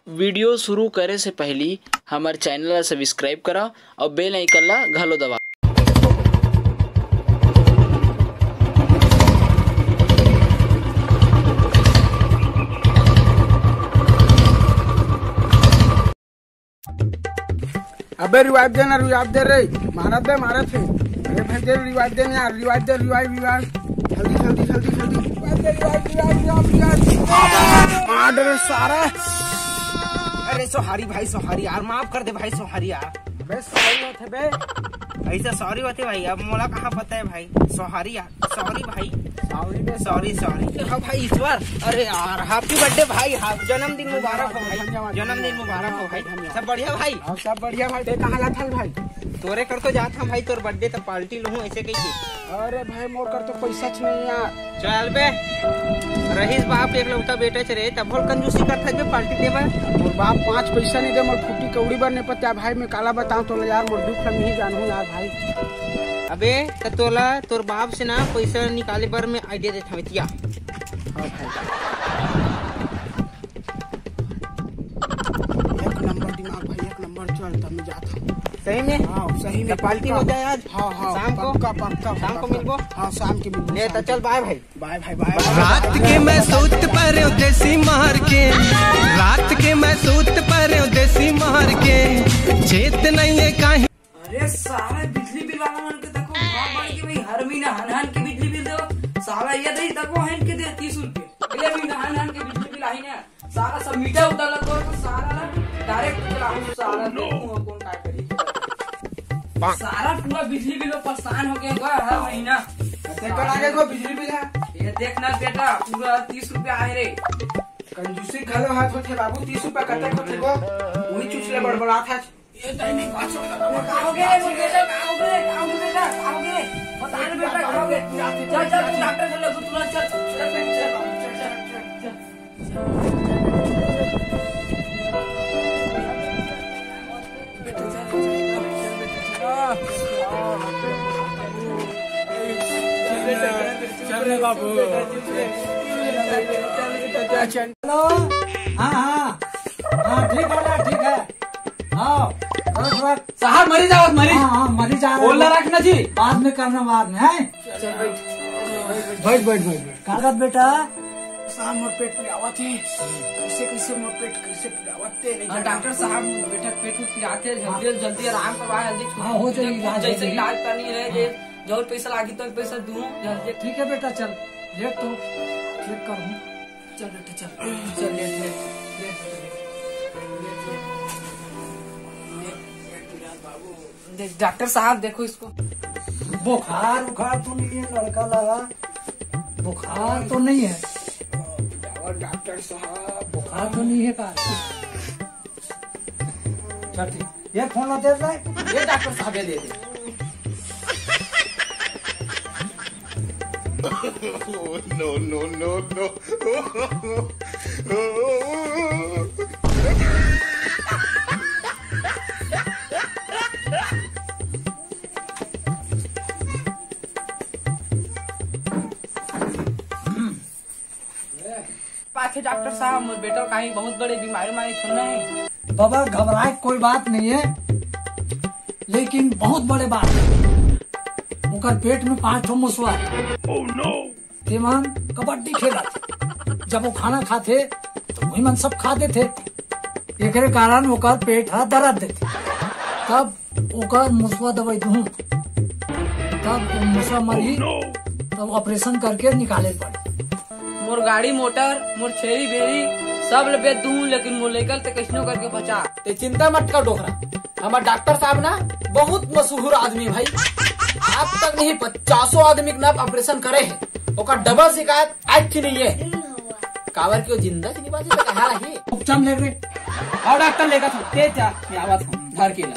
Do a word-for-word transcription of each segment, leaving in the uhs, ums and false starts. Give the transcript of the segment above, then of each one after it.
Video शुरू करे से पहली हमर चैनल ला सब्सक्राइब करा और बेल आइकन ला घलो दबा। अबे रिवाइव दे ना, रिवाइव दे रे, मारत बे, मारत हे। अरे भाई दे रिवाइव दे ना यार, रिवाइव दे, रिवाइव, रिवाइव। जल्दी, जल्दी, जल्दी, जल्दी। रिवाइव दे, रिवाइव, रिवाइव, रिवाइव, रिवाइव। मार दे रे सारा। अरे सोहारी भाई, सोहारी यार, माफ कर दे भाई, सोहारी यार। अबे सॉरी होथे बे। ऐसा सॉरी होथे भाई, अब मोला कहाँ पता है भाई। सोहारी यार, सॉरी भाई। सॉरी बे, सॉरी, सॉरी। हाँ भाई ईश्वर, अरे यार, हैप्पी बर्थडे भाई, हाँ, जन्मदिन मुबारक हो भाई, धन्यवाद, जन्मदिन मुबारक हो भाई। धन्यवाद। सब बढ़िया भाई? हाँ, सब बढ़िया भाई। ते कहाँ जात हल भाई? तोरे कर तो जात हूँ भाई, तोर बर्थडे तो पार्टी लूँ ऐसे कही के। अरे भाई, मोर कर तो पैसा च नहीं यार। चल बे, रहीस बाप एकलौता बेटा च रे, तब बोल कंजूसी करत हस बे पार्टी देबर। मोर बाप पाँच पैसा नहीं दे, मोर फूटी कौड़ी बर नहीं पता भाई, मैं काला बताऊँ तोला यार, मोर दुख ला नहीं जानूँ यार भाई। अबे, त तोला तोर बाप से ना पैसा निकाले बर मैं आइडिया देत हूँ, तिया। हाँ भाई। एक नंबर दिमाग भाई, एक नंबर। चल, तब मैं जात हूँ। सही में? हाँ, सही में, त पार्टी पक्का। हो जाए आज? हाँ, हाँ, शाम को? पक्का, पक्का, शाम को पक्का। मिलबो? हाँ, शाम के मिलबो, ले, शाम त चल, के। बाय भाई। बाय भाई, बाय भाई। रात के मैं सूत परेंव देसी मार के, रात के मैं सूत परेंव देसी मार के, चेत नहीं है काहे। अरे साला बिजली बिल वाला मन के देखो, बाप बाड़ी के भाई हर महीना हन हन के बिजली बिल दो। साला ये दे देखो हन के दे तीस रुपये। अगले महीना हन हन के बिजली बिल आई ना। साला सब मीटर उतार ला तो, तो साला ना डायरेक्ट चलाऊं साला, देखूं हम कौन काय करी। साला पूरा बिजली बिल में परेशान हो गया हर महीना। कते कर आगे को बिजली बिल है? ये देख ना बेटा, पूरा तीस रुपया आए रे। कंजूसी घलो हाथ होथे बाबू, तीस रुपया कते होथे गो? वही चुचले बड़बड़ात है। ये टाइमिंग पाँच सौ का हो गया, हो गया, हो गया, हो गया, हो गया। बता दे बेटा, हो गया। चल, चल, तू डॉक्टर से ले, तू तुरंत चल। चल, चल, चल, चल, चल, चल। चल रे बाबू। हेलो, हाँ, हाँ, हाँ, ठीक है, ठीक है। हाँ, रख, रख। साहब, मरीज आवत, मरीज। हाँ, हाँ, मरीज आ रहा है। ओला रखना जी। बाद में करना, बाद में, हैं? चल, बैठ। बैठ, बैठ, बैठ, बैठ। का करत बेटा? साहब, मोर पेट पिरावत हे। कैसे, कैसे मोर पेट, कैसे पिरावत हे, नहीं हाँ, जाना। डॉक्टर साहब, बेटा, पेट उट पिरात हे, जल्दी, हाँ। जल्दी आराम करवा, जल्दी छुट्टी हाँ, हो जाएगी, इलाज हो जैसे जाएगी। इलाज करनी रहे, जे हाँ। जरूर पैसा लागी तो पैसा दूँ, जल्दी। ठीक है बेटा, चल, लेट तो चेक कर हूँ। चल बेटा, चल। चल, लेट, लेट, लेट, लेट, लेट, लेट, लेट, लेट, बाबू। देख, डॉक्टर साहब, देखो इसको। बुखार उखार तो नहीं है लड़का ला? बुखार तो नहीं है? डॉक्टर साहब। बुखार तो नहीं है का? चल ठीक, ये फोन ला दे दे। ये डॉक्टर साहब, ये दे दे। No, no, no, no। पाछे डॉक्टर साहब, मोर बेटा कहीं बहुत बड़े बीमारी मारी थोड़ा है। बाबा, घबराए कोई बात नहीं है, लेकिन बहुत बड़े बात है। ओकर पेट में पांच ठो मुसवा है। तेमन कबड्डी खेलत हे। जब वो खाना खाथे, तो वही मन सब खा देथे। एकरे कारण ओकर पेट ह दरद देथे। तब ओकर मुसवा दवाई दूँ, तब वो मुसवा मरही, तब ऑपरेशन करके निकाले पड़े। मोर गाड़ी मोटर, मोर छेरी भेरी, सब ल बेच दूँ, लेकिन मोर लइका ल ते कइसनो करके बचा। ते चिंता मत कर डोकरा, हमर डॉक्टर साहब ना बहुत मशहूर आदमी भाई, आज तक नहीं पचासों आदमी के नाप ऑपरेशन करे हे, ओकर डबल शिकायत आज की नहीं है। काबर के वो जिंदा से नहीं बाची तो कहाँ रही? उपचम ले रे। आओ डॉक्टर लेकर तू, तेज जा, मैं आवा था, घर के ला।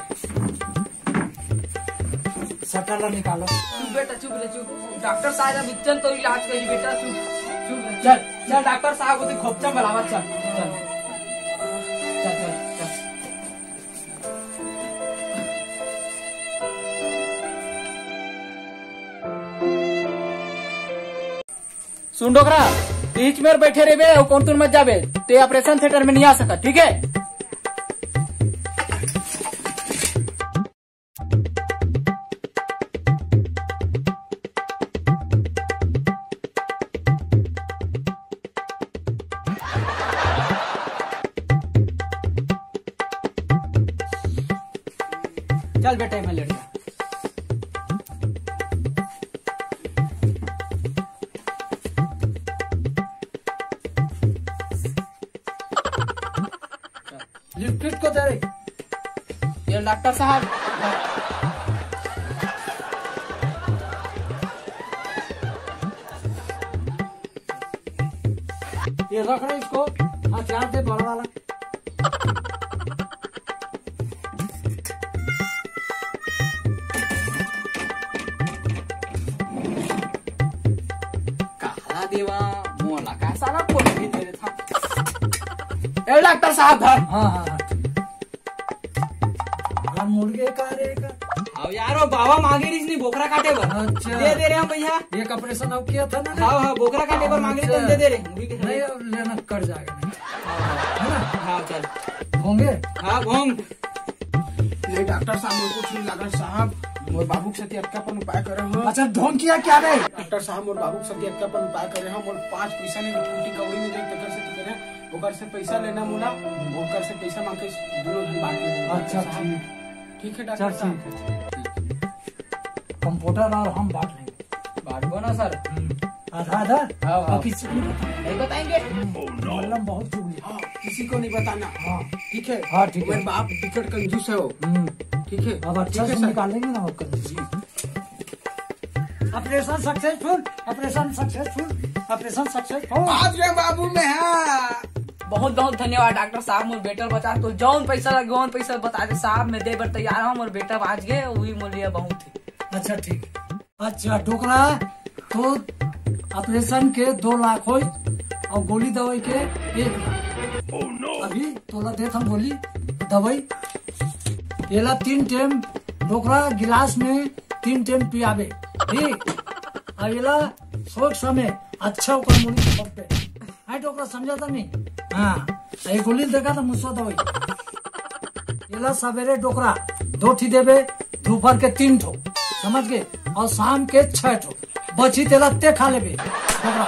शटर ला निकालो। चुप बेटा, चुप रे, चुप। डॉक्टर साहब अब इतन तो इलाज करी बेटा, चुप, चुप रे। चल, चल डॉक्टर साहब को तू खोपचा बुलावा, चल, चल। चल, चल, चल। सुन डोकरा, तू इच मेर बैठे रहिबे अउ कोन तुन मत जाबे, ते ऑपरेशन थिएटर में नहीं आ सकत, ठीक है? चल बेटा, मैं लेट जा। लिक्विड को दे रे। ये डॉक्टर साहब। ये रख रहे इसको, हथियार दे बड़ा वाला। काला देवा, मोला का साला पोल्ट्री दे देता। ए डॉक्टर साहब, धर। हाँ, हाँ, हाँ। हाँ, मुर्गे का रे का? अब यार, वो बाबा मांगे रहिस नहीं बोकरा काटे बर। अच्छा। दे दे रहे हम भैया। एक ऑपरेशन अब किया था ना? हाँ, हाँ, बोकरा काटे बर मांगे रहिस, अच्छा। दे दे रहे। नहीं, अब लेना कर जाएगा नहीं। हाँ, हाँ। है ना? हाँ, चल। होंगे? हाँ, भोंग। नहीं डॉक्टर साहब, मोर कुछ नहीं लागल साहब, मोर बाबू के साथ अतका अपन उपाय करे हो। अच्छा, ढोंग किया क्या रे? डॉक्टर साहब, मोर बाबू के साथ अतका अपन उपाय करे हो, मोर पाँच पैसा नहीं, टूटी कौड़ी नहीं दे, तेकर से करे, ओकर से पैसा लेना मोला, ओकर से पैसा मांग के दोनों झन बांट लेबो। अच्छा, डॉक्टर साहब। ठीक। ठीक है डॉक्टर चल, साहब। ठीक है। कंप्यूटर और हम बांट लेंगे। बांटबो ना सर। हम्म। आधा आधा। हाँ, हाँ। और किसी को नहीं बताना। नहीं बताएंगे। हम्म। मोहल्ला में बहुत चुगली। हाँ, किसी को नहीं बताना। हाँ। ठीक है। हाँ, ठीक है। मेरे बाप बिकट कंजूस है वो। हम्म। ठीक है। अब अच्छा ठीक है से सर। निकालेंगे ना वो कंजूस। Operation successful, operation successful, operation successful. आज के बाबू में है। बहुत बहुत धन्यवाद डॉक्टर साहब, मोर बेटा बचा तो जौन पैसा लगे, जौन पैसा बता दे साहब, मैं दे बर तैयार हूँ। मोर बेटा बाँच गए, वही मोर लिए बहुत है। अच्छा, ठीक है। अच्छा, डोकरा, तो ऑपरेशन के दो लाख होई और गोली दवाई के एक लाख। अभी तोला देत हम गोली दवाई, एला तीन टाइम डोकरा गिलास में तीन टाइम पियाबे, ठीक? और एला सोच समय अच्छा ओकर मुड़ी पे। हाँ, डोकरा समझा था नहीं? हाँ, ये गोली देखा था मुसवा दवाई। एला सवेरे डोकरा दो ठी देबे, दोपहर के तीन ठो, समझ गए, और शाम के छह ठो। बची तेला ते खा लेबे डोकरा।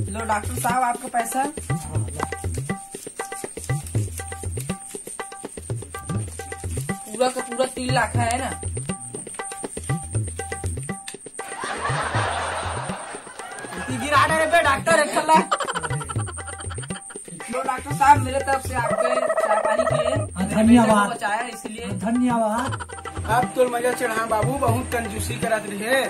लो डॉक्टर साहब, आपका पैसा। पूरा का पूरा तीन लाख है ना? गिरा डरे बे डॉक्टर, एक खल्ला। लो डॉक्टर साहब, मेरे तरफ से आपके चाय पानी के लिए हाँ, धन्यवाद। बचाया, इसलिए धन्यवाद। अब तोर मजा चढ़ा बाबू, बहुत कंजूसी करत रहे।